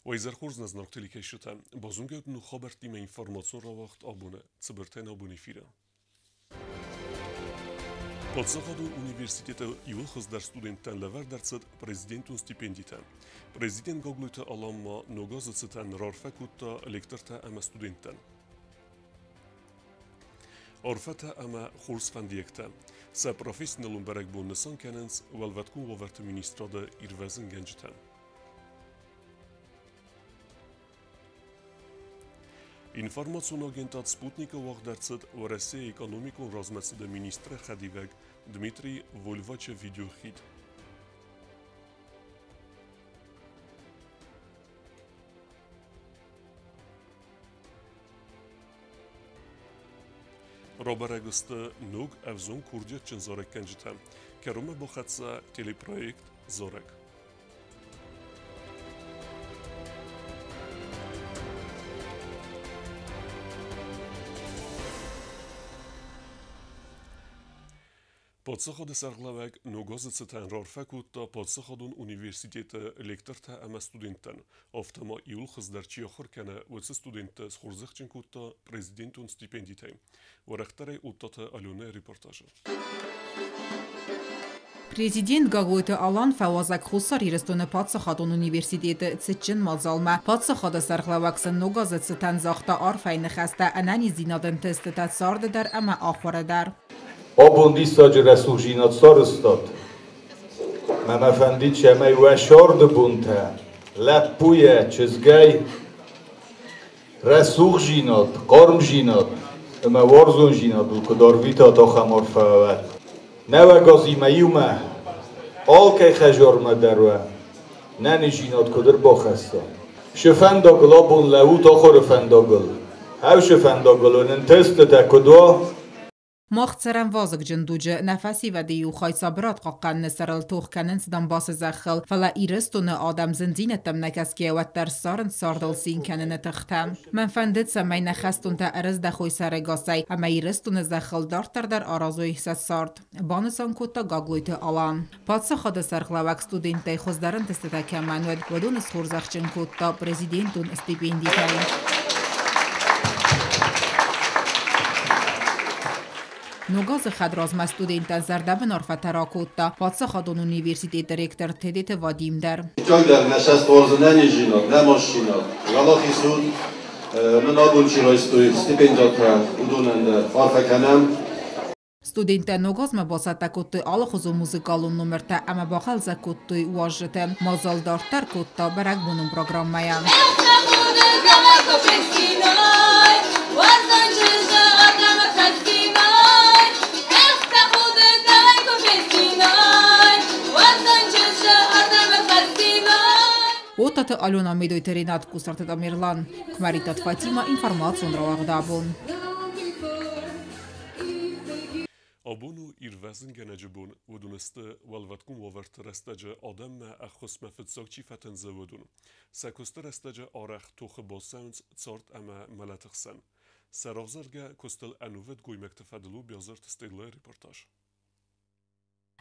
Уӕ изӕр хорз, нӕ зынаргъ телекӕсджытӕ. Базонгӕ ут ног хабӕрттимӕ информацион рауагъд абоны цыбыртӕй нӕ абоны эфиры. Паддзахадон университеты иууыл хуыздӕр студенттӕн лӕвӕрд ӕрцыд президентон стипендитӕ. Президент Гаглойты Алан ма ног азы цытӕн раарфӕ кодта лектортӕ ӕмӕ студенттӕн. Арфӕтӕ ӕмӕ хорз фӕндиӕгтӕ. Сӕ профессионалон бӕрӕгбон нысан кӕнынц Уӕлвӕткон уавӕрты министрады ирвӕзынгӕнджытӕ. Информацион агентад «Спутник»-ы уагъд ӕрцыд Уӕрӕсейы экономикон размӕцыды министры хӕдивӕг Дмитрий Вольвачы видеохид. Рабӕрӕг сты ног ӕвзонг курдиатджын зарӕггӕнджытӕ. Кӕронмӕ бахӕццӕ телепроект «Зарӕг». Паддзахады сӕргълӕууӕг ног азы цытӕн раарфӕ кодта паддзахадон университеты лектортӕ ӕмӕ студенттӕн. Афтӕ ма иууыл хуыздӕр чи ахуыр кӕны, уыцы студентты схорзӕхджын кодта президентон стипендитӕй. Уӕрӕхдӕрӕй Оттаты Аленӕйы репортажы. Президент Гаглойты Алан фӕуазӕг Хуссар Ирыстоны паддзахадон университеты цытджын мадзалмӕ. Паддзахады сӕргълӕууӕг сын ног азы цытӕн загъта арфӕйы ныхӕстӕ, ӕнӕниздзинады ӕнтыстытӕ царды дӕр ӕмӕ ахуыры дӕр. Абон диссаджы рӕсугъдзинад сарӕзтат. Мӕ мӕ фӕндид, цӕмӕй уӕ сӕрды бонтӕ лӕппуйӕ, чызгӕй рӕсугъдзинад, хъармдзинад ӕмӕ уарзондзинадыл куыд арвитат, ахӕм арфӕ уӕд. Нӕуӕг азимӕ иумӕ алкӕй хӕдзармӕ дӕр уӕ нӕниздзинад куыд ӕрбахӕсса. Шы фӕндагыл абон лӕуут ахуыры фӕндагыл. Ӕвшы фӕндагыл уын ӕнтыстытӕ куыд уа, Мах цӕрӕм вазыгджын дуджы, нӕ фӕсивӕды иу хай сабырад хъахъхъӕныны сӕрыл тох кӕнынц Донбассы зӕххыл, фӕлӕ Ирыстоны адӕм зындзинӕдтӕм нӕ кӕсгӕйӕ уӕддӕр ссарынц цардыл цин кӕныны тыхтӕ. Мӕн фӕнды, цӕмӕй нӕ хӕстонтӕ ӕрыздӕхой сӕрӕгасӕй ӕмӕ Ирыстоны зӕххыл дарддӕр дӕр аразой сӕ цард, банысан кодта Гаглойты Алан. Паддзахады сӕргълӕууӕг студенттӕй хуыздӕр ӕнтыстытӕ кӕмӕн уыд, уыдоны схорзӕхджын кодта президентон стипендитӕй. Ног азы хӕдразмӕ студенттӕн зӕрдӕбын арфӕтӕ ракодта паддзахадон университеты ректор Тедеты Вадим дӕр. Фыццагдӕр нӕ цӕст уарзы нӕниздзинад, нӕ машинӕ. Уӕлахиз уыд, нын абон чи райстой стипендиатӕ, уыдонӕн дӕр арфӕ кӕнӕм. Студенттӕ ног азмӕ бацӕттӕ кодтой алыхуызон музыкалон номертӕ ӕмӕ бахъӕлдзӕг кодтой уазджыты. Мадзал дарддӕр кодта бӕрӕгбонон программӕйӕ. Отаты Алена, Медойты Ренат, Кусарты Тамерлан, Кмаритат Фатима, информацион рауагъд абон. Абон у ирвӕзынгӕнӕджы бон. Уыдон сты уӕлвӕткон уавӕрты рӕстӕджы адӕммӕ ӕххуысмӕ фыццаг чи фӕтындзы, уыдон. Сӕ куысты рӕстӕджы арӕх тохы бацӕуынц цард ӕмӕ мӕлӕты хсӕн. Сӕ равзаргӕ куыстыл ӕнувыд гоймӕгты фӕдыл у Биазырты Стеллӕйы репортаж.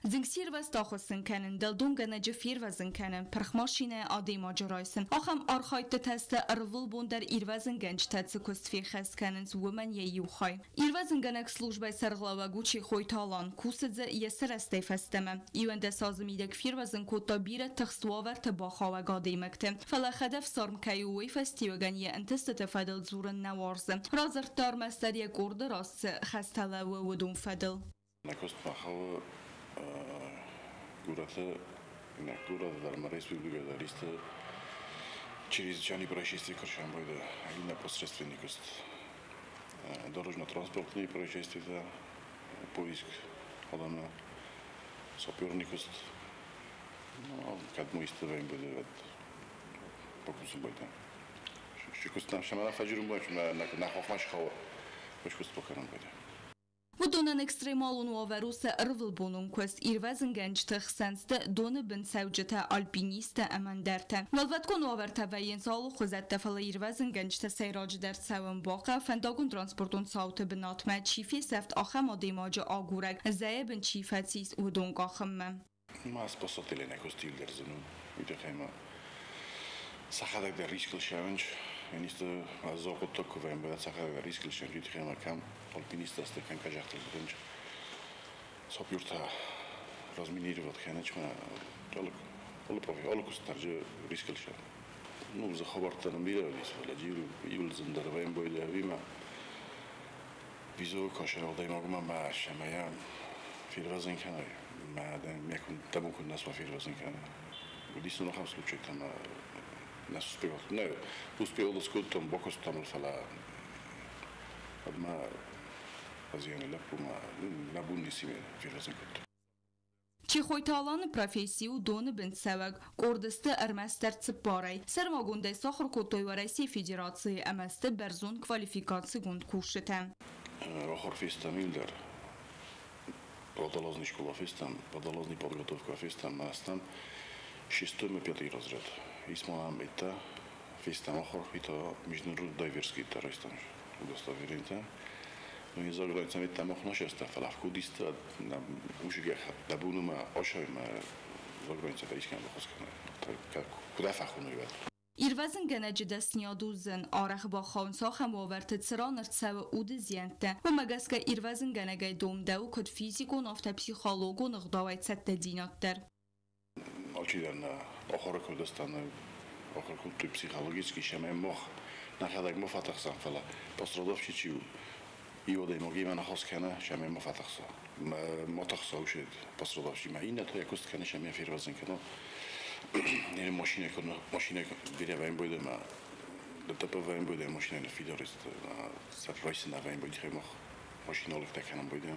Зынгсирвӕзт ахуыссын кӕнын, дӕлдонгӕнӕджы фервӕзын кӕнын, пырх машинӕйӕ адӕймаджы райсын. Ахӕм архайдтытӕ сты ӕрвылбон дӕр ирвӕзынгӕнджытӕ цы куыст феххӕст кӕнынц, уымӕн йӕ иу хай. Ирвӕзынгӕнӕг службӕйы сӕргълӕууӕг у Чехойты Алан, кусы дзы йӕ сырӕзтӕй фӕстӕмӕ. 11 азы мидӕг фервӕзын кодта бирӕ тыхст уавӕрты бахауӕг адӕймӕгты. Фӕлӕ хӕдӕфсарм кӕй у, уый фӕстиуӕгӕн йӕ ӕнтыстыты фӕдыл дзурын нӕ уарзы. Радзырдта ӕрмӕстдӕр йӕ къорды раз цы хӕстӕ лӕууы, уыдон фӕдыл. Нӕ куыст ма хъӕуы горӕты, нӕ горӕты дӕр ӕмӕ республикӕйы дӕр исты чрезвычайные происшествия куы или непосредственный куыст. Дорожно-транспортные происшествия, поиск адӕмы, саперный куыст. Кӕд мо исты вӕййын буде, бакусын байдӕм. Куыст нӕ фӕджирын нӕ хохмӕ схауы, куыст бакӕнын байдӕм. Уыдонӕн экстремалон уавӕр у сӕ ӕрвылбонон куыст. Ирвӕзынгӕнджыты хсӕн сты доны бын цӕуджытӕ, альпинисттӕ ӕмӕ ӕндӕртӕ. Уӕлвӕткон уавӕртӕ вӕййынц алыхуызӕттӕ, фӕлӕ ирвӕзынгӕнджытӕ сӕйраджыдӕр цӕуын бахъӕуы фӕндагон-транспортон цауты бынатмӕ, чи фесӕфт, ахӕм адӕймаджы агурӕг, зӕйы бын чи фӕцис, уыдон къахынмӕ. Ма спасателенӕ куыст иудӕр зын у, уый тыххӕй ма Сӕхӕдӕг дӕр рискыл сӕвынч, министр уӕззау хъуыддаг куы вӕййы, сӕхӕдӕг дӕр рискыл сӕвынч, ӕмӕ кӕм альпинисттӕ сты, кӕм къӕдзӕхтыл бырынч. Сапертӕ разминировать кӕнынч мӕ алы куыст дӕр рискыл сӕвын. Ну, дзы хабӕрттӕ нын бирӕ уыдис, фӕлӕ иуыл зындӕр вӕййы бойдӕ ӕви визо кашер адӕймагмӕ мӕ ӕмӕ йӕ фервӕзын кӕной. Мӕ дӕ бон куыд нӕ суа фервӕзын кӕнын. Уыдис нын ахӕм случайтӕ, ӕмӕ нӕ успевал. Нӕ, успевал скодтам, бакуыстам, фӕлӕ уӕдмӕ фӕзианы лӕппумӕ нӕ бон ницы фервӕзын кодта. Чехойты Аланы професси у доны бын цӕуӕг. Къорды сты ӕрмӕстдӕр цыппарӕй. Сӕрмагондӕй сахуыр кодтой Уӕрӕсейы Федерацийы ӕмӕ сты бӕрзонд квалификацигонд кусджытӕ. Ахуыр фестӕм иу дӕр. Водолазный школа фестӕм, водолазный подготовка фестӕм, ӕмӕ шестой ӕмӕ пятый разряд. Ис ма нӕм это фестӕм ахуыр, это международный дайверский райстам удостоверение. Ну, за границей это мах нашеста, фӕлӕ вкудиста уже дабунума ошойма за границей искӕм бахос кӕнӕ. Куыд афӕхуыной уӕд? Ирвӕзынгӕнӕджы дӕсныйад у зын, арӕх бахауынц ахӕм уавӕрты, цыран ӕрцӕуы уды зиӕнттӕ. Уымӕ гӕсгӕ ирвӕзынгӕнӕгӕй домдӕуы куыд физикон, афтӕ психологон ӕгъдауӕй цӕттӕдзинад дӕр. Алчидӕр нӕ ахуыр кодта, ахуыр кодтой психологически, сӕмӕ мах нӕхӕдӕг ма фӕтыхсӕм, фӕлӕ пострадавший чи у, иу адӕймагимӕ ныхас кӕна, сӕмӕ ма фӕтыхса. Ма тыхса усе пострадавший ма иннӕтӕ йӕ куыст кӕны, сӕмӕ фервӕзын кӕна. Машина, машина бирӕ вӕййы бойдӕ ӕмӕ ДТП вӕййы бойдӕ машина ныффидар райсын вӕййы бойдӕ мах машина лыгтӕ кӕнын бойдӕ.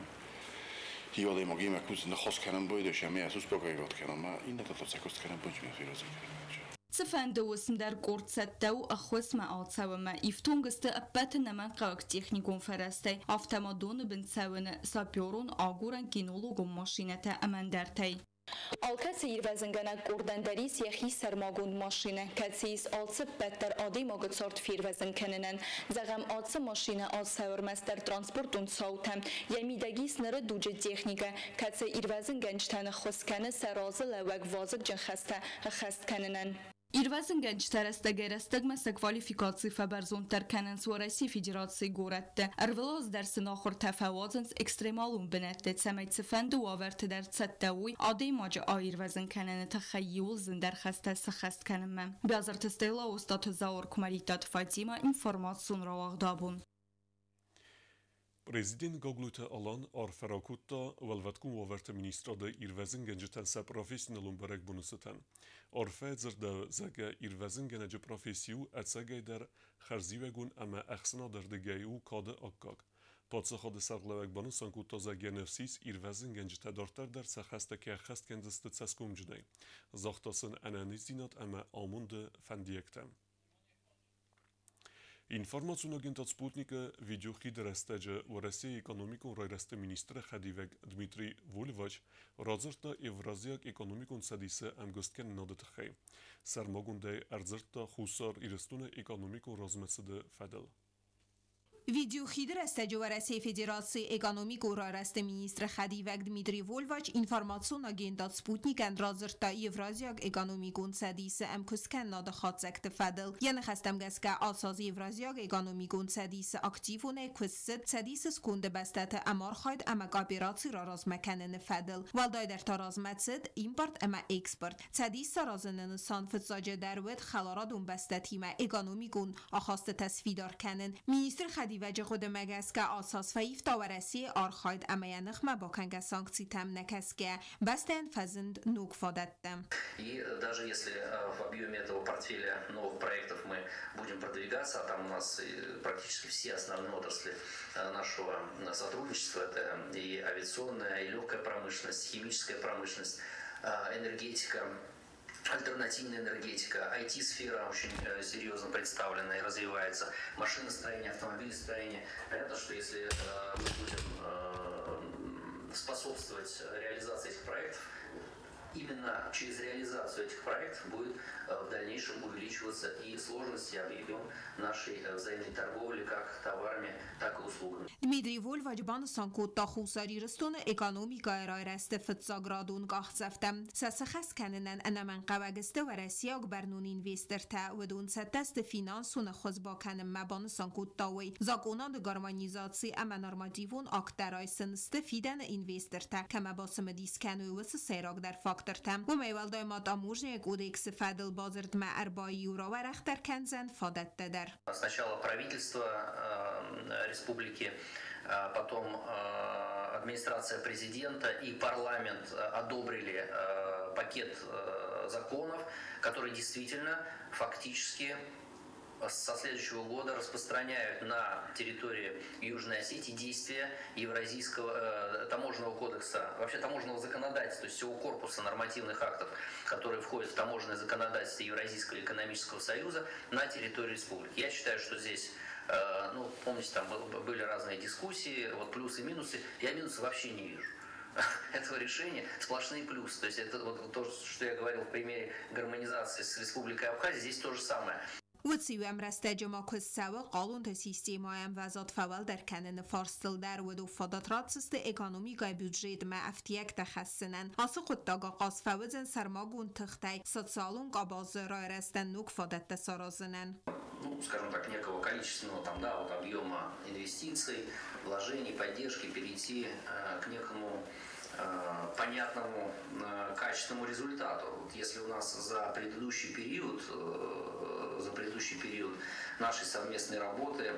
Иу адӕймагимӕ куыст ныхас кӕнын бойдӕ, сӕмӕ успокаивать кӕнын, ма иннӕтӕ та сӕ куыст кӕнын бойдӕ фервӕзын кӕнын. Цыфӕнды уысм дӕр къорд цӕттӕ у ӕххуысмӕ ацӕуынмӕ. Ифтонг сты ӕппӕты ӕнӕмӕнгхъӕуӕг техникон фӕрӕзтӕй, афтӕ ма доны бын цӕуыны, саперон, агурӕн, кинологон машинӕтӕ ӕмӕ ӕндӕртӕй. Алкӕцы ирвӕзынгӕнӕг къордӕн дӕр ис йӕхи сӕрмагонд машинӕ, кӕцы ис алцыппӕт дӕр адӕймагы цард фервӕзын кӕнынӕн. Зӕгъӕм, ацы машинӕ ацӕуы ӕрмӕстдӕр транспортон цаутӕм. Йӕ мидӕг ис ныры дуджы техникӕ, кӕцы ирвӕзынгӕнджытӕн ӕххуыс кӕны сӕ разы лӕууӕг вазыгджын хӕстӕ ӕххӕст кӕнынӕн. Ирвӕзынгӕнджытӕ рӕстӕгӕй-рӕстӕгмӕ сӕ квалификаци фӕбӕрзонддӕр кӕнынц Уӕрӕсейы Федерацийы горӕтты. Ӕрвылаз дӕр сын ахуыртӕ фӕуадзынц экстремалон бынӕтты, цӕмӕй цыфӕнды уавӕрты дӕр цӕттӕ уой адӕймаджы аирвӕзын кӕныны тыххӕй иууыл зындӕр хӕстӕ сӕххӕст кӕнынмӕ. Биазырты Стелла, Остъаты Зауыр, Куымӕридтаты Фатимӕ, информацион рауагъд «Абон». Президент Гаглойты Алан арфӕ ракодта Уӕлвӕткон уавӕрты министрады ирвӕзынгӕнджытӕн сӕ профессионалон бӕрӕгбоны цытӕн. Арфӕ дзырдӕуы, зӕгъгӕ, ирвӕзынгӕнӕджы професси у ӕцӕгӕйдӕр хӕрзиуӕгон ӕмӕ ӕхсӕнадӕрдыгӕй у кады аккаг. Паддзахады сӕргълӕууӕг банысан кодта, зӕгъгӕ, ныфс ис, ирвӕзынгӕнджытӕ дарддӕр дӕр сӕ хӕстӕ кӕй ӕххӕст кӕндзысты цӕсгомджынӕй. Загъта сын ӕнӕниздзинад ӕмӕ амонды фӕндиӕгтӕ. Информацион агентад «Спутник»-ы видеохиды рӕстӕджы Уӕрӕсейы экономикон райрӕзты министры хӕдивӕг Дмитрий Вольвач радзырдта Евразиаг экономикон цӕдисы ӕмгуысткӕнынады тыххӕй. Сӕрмагондӕй ӕрдзырдта Хуссар Ирыстоны экономикон размӕцыды фӕдыл. Видеохиды рӕстӕджы Уӕрӕсейы Федерацийы экономикон райрӕзты министры хӕдивӕг Дмитрий Вольвач информацион агентад «Спутник»-ӕн радзырдта Евразиаг экономикон цӕдисы ӕмкуысткӕнынады хатдзӕгты фӕдыл. Йӕ ныхӕстӕм гӕсгӕ, ацы аз Евразиаг экономикон цӕдисы активонӕй куыст цыд цӕдисы сконды бӕстӕты ӕмархайд ӕмӕ коопераци раразмӕ кӕныны фӕдыл. Уӕлдайдӕр та размӕ цыд импорт ӕмӕ экспорт. Цӕдис саразыны нысан фыццаджыдӕр уыд хӕларадон бӕстӕтимӕ экономикон ахастытӕ сфидар кӕнын. Министры хӕдивӕджы хъуыдымӕ гӕсгӕ, ацы аз фӕивта Уӕрӕсейы архайд ӕмӕ йӕ ныхмӕ бакӕнгӕ санкцитӕм нӕ кӕсгӕ, бӕстӕйӕн фӕзынд ног фадӕттӕ. И даже если в объеме этого портфеля новых проектов мы будем продвигаться, а там у нас практически все основные отрасли нашего сотрудничества, это и авиационная, и легкая промышленность, химическая промышленность, энергетика, альтернативная энергетика, IT-сфера очень серьезно представлена и развивается, машиностроение, автомобилестроение. Понятно, что если мы будем способствовать реализации этих проектов, именно через реализацию этих проектов будет в дальнейшем увеличиваться увеличиваться и сложности, объем нашей взаимной торговли как товарами, так и услугами. Дмитрий Вольвач банысан кодта Хуссар Ирыстоны экономикӕйы райрӕзты фыццаградон къахдзӕфтӕ. Сӕ сыхӕс кӕнынӕн ӕнӕмӕнгхъӕуӕг сты уӕрӕсейаг бӕрнон инвестортӕ. Уыдон цӕттӕ сты финансон ӕххуыс бакӕнынмӕ, банысан кодта уый. Закъонады гармонизаци ӕмӕ нормативон акттӕ райсын сты фидӕны инвестортӕ кӕмӕ бацымыдис кӕной, уыцы сӕйрагдӕр фактортӕ. Уымӕй уӕлдай ма таможняйы кодексы фӕдыл бадзырдмӕ ӕрбаиу рауӕрӕхдӕр кӕндзӕн фадӕттӕ дӕр. Сначала правительство республики, потом администрация президента и парламент одобрили пакет законов, которые действительно фактически со следующего года распространяют на территории Южной Осетии действия Евразийского таможенного кодекса, вообще таможенного законодательства, то есть всего корпуса нормативных актов, которые входят в таможенное законодательство Евразийского экономического союза на территории республики. Я считаю, что здесь, ну, помните, там были разные дискуссии, вот плюсы и минусы, я минусы вообще не вижу этого решения, сплошные плюсы. То есть это вот то, что я говорил в примере гармонизации с Республикой Абхазия, здесь то же самое. Уыцы иу ӕмрӕстӕджы ма куыст цӕуы хъалонты системӕйы ӕмвӕзад фӕуӕлдӕр кӕныны фарстыл дӕр. Уыдон фадат ратдзысты экономикӕйы бюджетмӕ ӕфтиӕгтӕ хӕссынӕн. Ацы хъуыддаг ахъаз фӕуыдзӕн сӕрмагонд тыхтӕй социалон къабазы райрӕзтӕн ног фадӕттӕ саразынӕн. Ну, скажем так, некого количественного там, да, вот объема инвестиций, вложений, поддержки перейти к некому понятному качественному результату. Вот если у нас за предыдущий период нашей совместной работы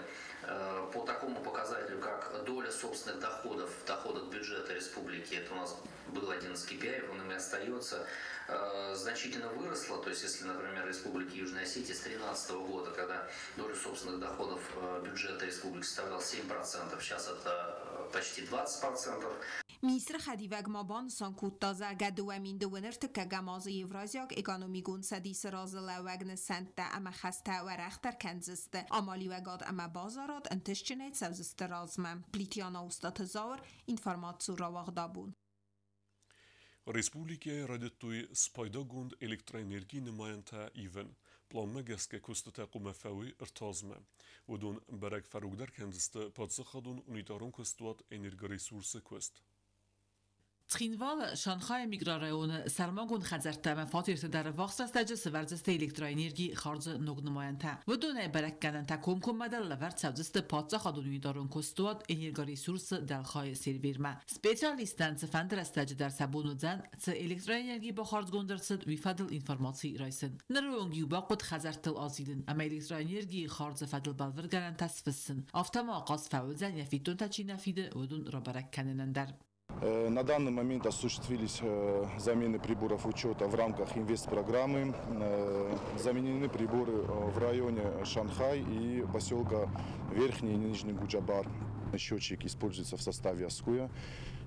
по такому показателю, как доля собственных доходов в доходах бюджета республики, это у нас был один из KPI, он им и остается, значительно выросла. То есть, если, например, Республике Южная Осетия с 2013 года, когда доля собственных доходов бюджета республики составляла 7%, сейчас это почти 20%. Министры хӕдивӕг ма банысан кодта, зӕгъгӕ, 2034 азы Евразиаг экономикон цӕдисы разылӕууӕг нысӕнттӕ ӕмӕ хӕстӕ уӕрӕхдӕр кӕндзысты. Амалиуӕгад ӕмӕ базарад ӕнтыстджынӕй цӕудзысты размӕ. Плитиана Устаты Зауыр, информацион рауагъд Абон. Республикӕйы райдыдтой спайдагонд электроэнергийы нымайӕнтӕ ивын. Пъланмӕ гӕсгӕ куыстытӕ хъуамӕ фӕуой 3 азмӕ. Уыдон бӕрӕг фӕрогдӕр кӕндзысты паддзахадон унитарон куыстуат Энергоресурсы куыст. Цхинвалы Шанхайы микрорайоны сӕрмагонд хӕдзӕрттӕ ӕмӕ фатерты дӕр ӕввахс рӕстӕджы сӕвӕрдзысты электроэнергийы хардзы ног нымайӕнтӕ. Уыдонӕй бӕрӕггӕнӕнтӕ комкоммӕдӕр лӕвӕрд цӕудзысты паддзахадон унитарон куыстуат Энергоресурсы дӕлхайы сервермӕ. Специалисттӕн цыфӕнды рӕстӕджы дӕр сӕ бон уыдзӕн, цы электроэнерги бахардзгонд ӕрцыд, уый фӕдыл информаци райсын. Ныры онг иу бахъуыд хӕдзӕрттыл азилын ӕмӕ электроэнергийы хардзы фӕдыл бӕлвырдгӕнӕнтӕ сфыссын. Афтӕ ма ахъаз фӕуыдзӕн, йӕ фиддонтӕ чи нӕ фиды, уыдон рабӕрӕг кӕнынӕн дӕр. На данный момент осуществились замены приборов учета в рамках инвестпрограммы. Заменены приборы в районе Шанхай и поселка Верхний и Нижний Гуджабар. Счетчик используется в составе АСКУЭ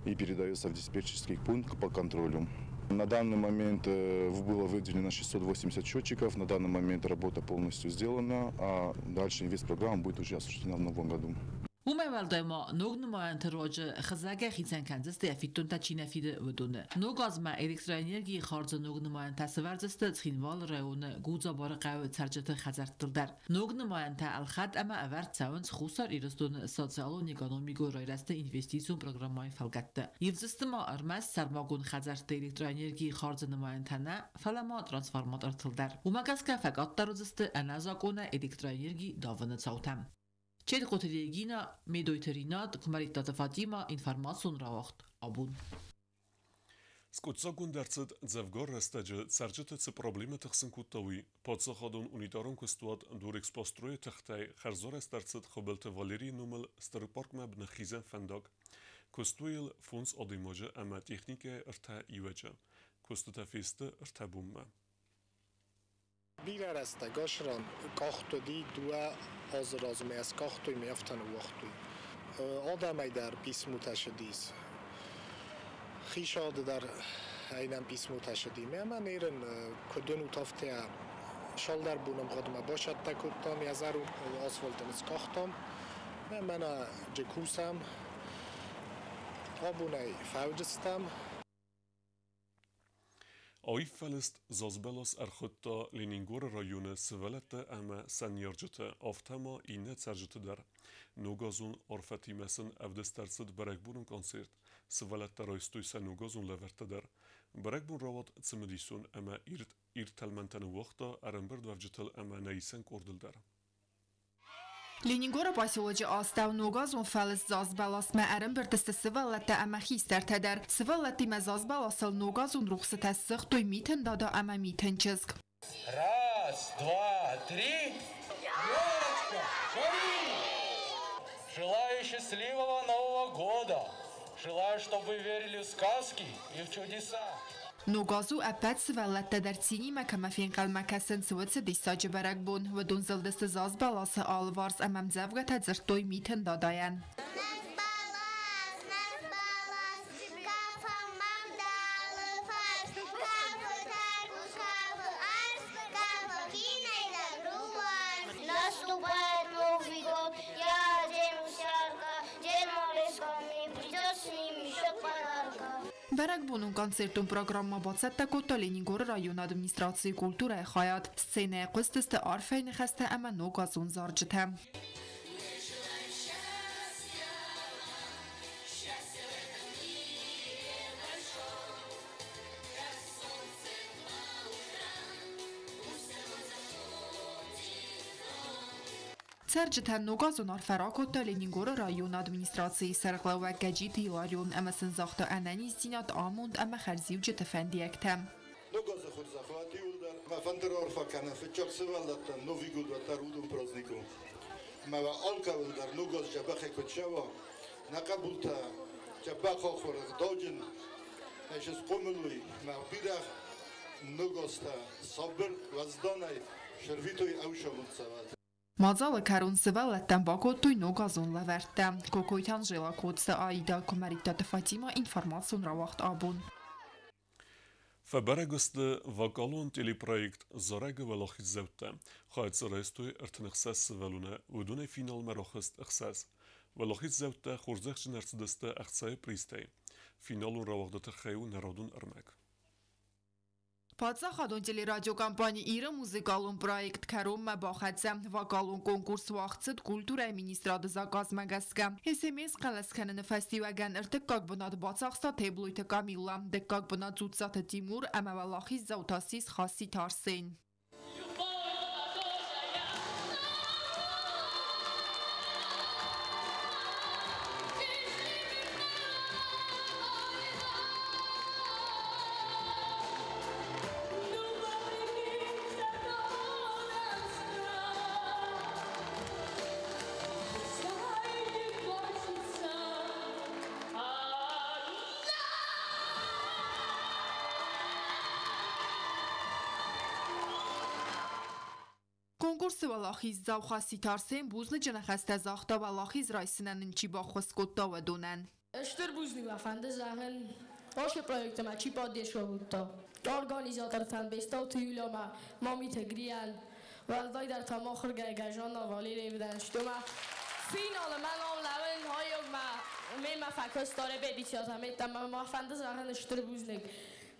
и передается в диспетчерский пункт по контролю. На данный момент было выделено 680 счетчиков, на данный момент работа полностью сделана, а дальше инвестпрограмма будет уже осуществлена в новом году. Уымӕй уӕлдай ма ног нымайӕнты руаджы хызӕгӕй хицӕн кӕндзысты, йӕ фиддонтӕ чи нӕ фиды, уыдоны. Ног азмӕ электроэнергийы хардзы ног нымайӕнтӕ сӕвӕрдзысты Цхинвалы районы Гудзабары хъӕуы цӕрджыты хӕдзӕрттыл дӕр. Ног нымайӕнтӕ ӕлхӕд ӕмӕ ӕвӕрд цӕуынц Хуссар Ирыстоны социалон-экономикон райрӕзты инвестицион программӕйы фӕлгӕтты. Ивдзысты ма ӕрмӕст сӕрмагонд хӕдзӕртты электроэнергийы хардзы нымайӕнтӕ нӕ, фӕлӕ ма трансформатортыл дӕр. Уымӕ гӕсгӕ фӕкъаддӕр уыдзысты ӕнӕзакъонӕй электроэнерги давыны цаутӕ. Четкъоты Регина, Медойты Ринат, Куымӕридтаты Фатима, информацион рауагъд Абон. Скъуыддзаггонд ӕрцыд, дзӕвгар рӕстӕджы цӕрджыты цы проблемӕ тыхсын кодта, уый. Паддзахадон унитарон куыстуат Дорэкспострой-ы тыхтӕй хӕрзарӕзт ӕрцыд Хуыбылты Валерийы номыл стыр паркмӕ ныххизӕн фӕндаг. Куыстой йыл 5 адӕймаджы ӕмӕ техникӕйы ӕртӕ иуӕджы. Куыстытӕ фесты 3 бонмӕ. Бирӕ рӕстӕг ацы ран къахт уыди, 2 азы размӕ скъахтой, ӕмӕ афтӕ ныууагътой. Адӕмӕй дӕр писмотӕ цыдис. Хицауады дӕр нӕм писмотӕ цыди. Ӕмӕ ныр куыд уынут, афтӕ цалдӕр боны ӕмгъуыдмӕ бацӕттӕ кодтам, йӕ асфальт ын скъахтам. Ӕмӕ нӕ кусӕм. Абонӕй фӕуыдзыстӕм. Аив фӕлыст зазбӕлас ӕрхуыдта Ленингоры районы сывӕллӕттӕ ӕмӕ сӕ ныййарджыты, афтӕ ма иннӕ цӕрджыты дӕр. Ногазон арфӕтимӕ сын ӕвдыст ӕрцыд бӕрӕгбонон концерт. Сывӕллӕттӕ райстой сӕ ногазон лӕвӕрттӕ дӕр. Бӕрӕгбон рауад цымыдисон ӕмӕ ирд ирд тӕлмӕнтӕ ныууагъта ӕрӕмбырдуӕвджытыл ӕмӕ нӕ исӕн къордыл дӕр. Ленингоры поселочы астӕу ногазон фӕлыст зазбӕласмӕ ӕрӕмбырд сты сывӕллӕттӕ ӕмӕ хистӕртӕ дӕр. Сывӕллӕттимӕ зазбӕласыл ногазон рухсытӕ ссыгътой Митын Дада ӕмӕ Митын чызг. Раз, два, три. Елочка, гори! Желаю счастливого Нового года! Желаю, чтобы вы верили в сказки и в чудеса! Ног аз у, ӕппӕт сывӕллӕттӕ дӕр цинимӕ кӕмӕ фенхъӕлмӕ кӕсынц, уыцы диссаджы бӕрӕгбон. Уыдон зылдысты заз бӕласы алыварс ӕмӕ ӕмдзӕвгӕтӕ дзырдтой Митын Дадайӕн. Наступает Новый год, я оденусь ярко, Дед Мороз ко мне придет, с ним еще подарка. Бӕрӕгбонон концертон программӕ бацӕттӕ кодта Ленингоры районы администрацийы культурӕйы хайад. Сценӕйы хъуыстысты арфӕйы ныхӕстӕ ӕмӕ ногазон зарджытӕ. Цӕрджытӕн ногазон арфӕ ракодта Ленингоры районы администрацийы сӕргълӕууӕг Гӕджиты Иларион ӕмӕ сын загъта ӕнӕниздзинад, амонд ӕмӕ хӕрзиуджыты фӕндиӕгтӕ. Ног азы хорзӕх уӕд иууылдӕр. Мӕ фӕнды раарфӕ кӕнын фыццаг сывӕллӕттӕн Новый год уӕддӕр уыдон праздник у. Ӕмӕ уӕ алкӕуыл дӕр ног аз дзӕбӕхӕй куыд цӕуа, нӕ хъӕбултӕ дзӕбӕх ахуыр, ӕгъдауджын схъомыл уой, мӕ бирӕ ног азтӕ сабыр, уӕзданӕй сӕрвитой ӕвсӕмон цӕуӕт. Мадзалы кӕрон сывӕллӕттӕн бакодтой ногазон лӕвӕрттӕ. Кокойты Анжела, Коцты Аида, Куымӕридтаты Фатимӕ, информацион рауагъд Абон. Фӕбӕрӕг сты вокалон телепроект «Зарӕг-ы уӕлахиздзӕуттӕ». Хайад дзы райстой 36 сывӕллоны, уыдонӕй финалмӕ рахызт 6. Уӕлахиздзӕуттӕ хорзӕхджын ӕрцыдысты ӕхцайы призтӕй. Финалон рауагъды тыххӕй у нӕ радон ӕрмӕг. Паддзахадон телерадиокомпани Иры музыкалон проект кӕронмӕ бахӕццӕ. Вокалон конкурс уагъд цыд культурӕйы министрады заказмӕ гӕсгӕ. СМС хъӕлӕс кӕныны фӕстиуӕгӕн ӕртыккаг бынат бацахста Теблойты Камилла, дыккаг бынат Дзуццаты Тимур ӕмӕ уӕлахиздзау та ссис Хаситы Арсен. Конкурсы уӕлахиздзау Хаситы Арсен бузныджы ныхӕстӕ загъта уӕлахиз райсынӕн ын чи баххуыс кодта, уыдонӕн. Стыр бузныг мӕ фӕнды зӕгъын, ацы проектмӕ чи поддержка кодта. Организатортӕн Бестауты Юлямӕ, Мамиты Грийӕн, уӕлдайдӕр та мӕ ахуыргӕнӕг Жанна Валерьевнӕн, стӕй финалы мӕ ном лӕууын хайогмӕ мемӕ фӕкуыста репетицията меттӕм, мӕ фӕнды зӕгъын стыр бузныг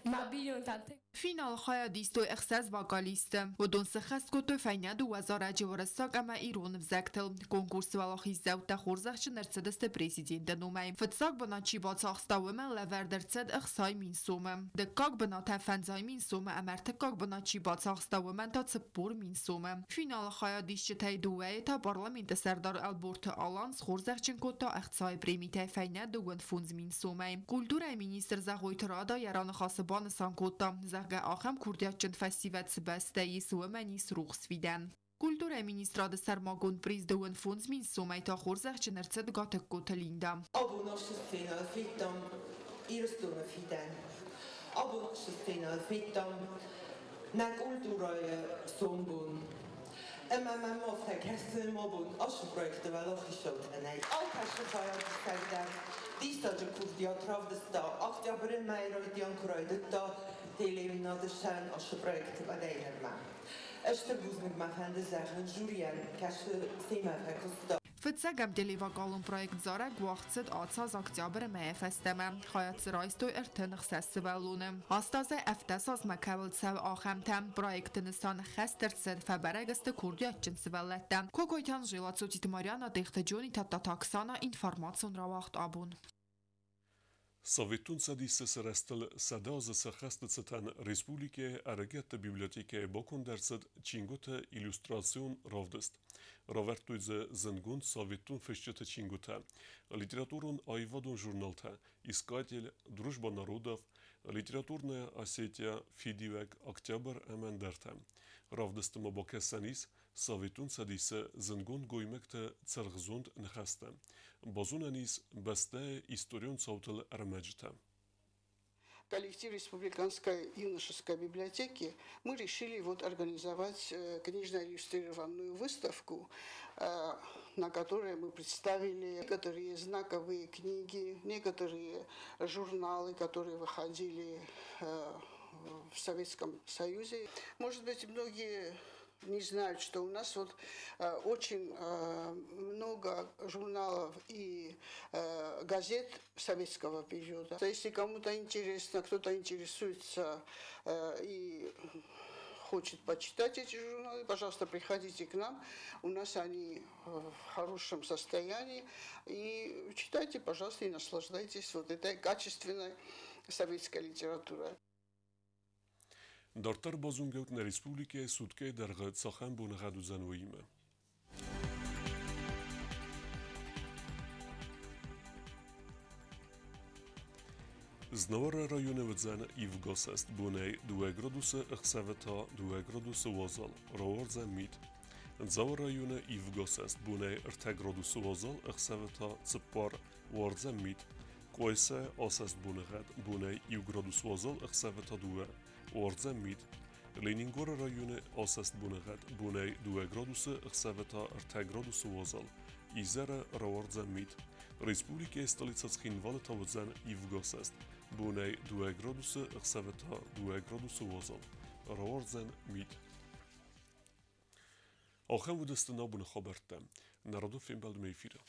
мӕ бинонтӕн. Финалы хайад истой 6 вокалисты. Уыдон сӕххӕст кодтой фӕйнӕ дыууӕ зарӕджы уырыссаг ӕмӕ ирон ӕвзӕгтыл. Конкурсы уӕлахиздзӕуттӕ хорзӕхджын ӕрцыдысты президенты номӕй. Фыццаг бынат чи бацахста, уымӕн лӕвӕрд ӕрцыд 60 000 сомы. Дыккаг бынатӕн 50 000 сомы ӕмӕ ӕртыккаг бынат чи бацахста, уымӕн та 40 000 сомы. Финалы хайадисджытӕй дыууӕйы та парламенты сӕрдар Ӕлборты Алан схорзӕхджын кодта ӕхцайы премитӕй фӕйнӕ 55 000 сомӕй. Культурӕйы министр Зӕгъойты Рада йӕ раныхасы банысан кодта, зӕгъгӕ, ахӕм курдиатджын фӕсивӕд цы бӕстӕ ис, уымӕн ис рухс фидӕн. Культурӕйы министрады сӕрмагонд приз 55 000 сомӕй та хорзӕхджын ӕрцыд Гатыгкоты Линда. Абон ацы сценӕйыл федтам Ирыстоны фидӕн. Абон ацы сценӕйыл федтам нӕ культурӕйы сомбон. Ӕмӕ мӕм афтӕ кӕсы, абон ацы проекты уӕлахиздзаутӕ нӕй. Алкӕцы хайадисӕг дӕр диссаджы курдиат равдыста. Октябры мӕйы райдиан куы райдыдта телеуынынады сӕн ацы проект уӕдӕй нырмӕ. Стыр бузныг мӕ фӕнды зӕгъын жюрийӕн, кӕцы семӕ фӕкуыста. Фыццӕгӕм телевокалон проект «Зарӕг» уагъд цыд ацы аз октябры мӕйӕ фӕстӕмӕ. Хайад дзы райстой 36 сывӕллоны. 8 азӕй 17 азмӕ кӕуыл цӕуы, ахӕмтӕ. Проекты нысан хӕст ӕрцыд, фӕбӕрӕг сты курдиатджын сывӕллӕттӕ. Кокойты Анжела, Цотиты Марьяна, Дехты Джони, Тадтаты Оксана, информацион рауагъд «Абон». Советон Цӕдисы сырӕзтыл 100 азы сӕххӕсты цытӕн республикӕйы ӕрыгӕтты библиотекӕйы баконд ӕрцыд чингуыты иллюстрацион равдыст. Равӕрдтой дзы зындгонд советон фысджыты чингуытӕ, литературон аивадон журналтӕ «Искатель», «Дружба народов», «Литературная Осетия», «Фидиуӕг», «Октябрь» ӕмӕ ӕндӕртӕ. Равдысты ма бакӕсӕн ис Советон Цӕдисы зындгонд гоймӕгты цыргъзонд ныхӕстӕ. Базонӕн ис бӕстӕйы историон цаутыл ӕрмӕджытӕ. Коллектив Республиканской юношеской библиотеки мы решили вот организовать книжно-иллюстрированную выставку, на которой мы представили некоторые знаковые книги, некоторые журналы, которые выходили в Советском Союзе. Может быть, многие не знают, что у нас вот очень много журналов и газет советского периода. Если кому-то интересно, кто-то интересуется и хочет почитать эти журналы, пожалуйста, приходите к нам. У нас они в хорошем состоянии. И читайте, пожалуйста, и наслаждайтесь вот этой качественной советской литературой. Дарддӕр базонгӕут нӕ республикӕйы суткӕйы дӕргъы цахӕм боныгъӕд уыдзӕн, уыимӕ. Знауыры районы уыдзӕн ивгӕсӕст бонӕй 2 градусы, ӕхсӕвы та 2 градусы уазал, рауардзӕн мит. Дзауы районы ивгӕсӕст бонӕй 3 градусы уазал, ӕхсӕвы та 4, уардзӕн мит. Къуайсайы асӕст боныгъӕд бонӕй 1 градус уазал, ӕхсӕвы та 2, уардзӕн мит. Ленингоры районы асӕст боныгъӕд бонӕй 2 градусы, ӕхсӕвы та 3 градусы уазал, изӕры рауардзӕн мит. Республикӕйы столицӕ Цхинвалы та уыдзӕн ивгӕсӕст бонӕй 2 градусы, ӕхсӕвы та 2 градусы уазал, рауардзӕн мит. Ахӕм уыдысты нӕ абоны хабӕрттӕ. Нӕ радон фембӕлдмӕ эфиры.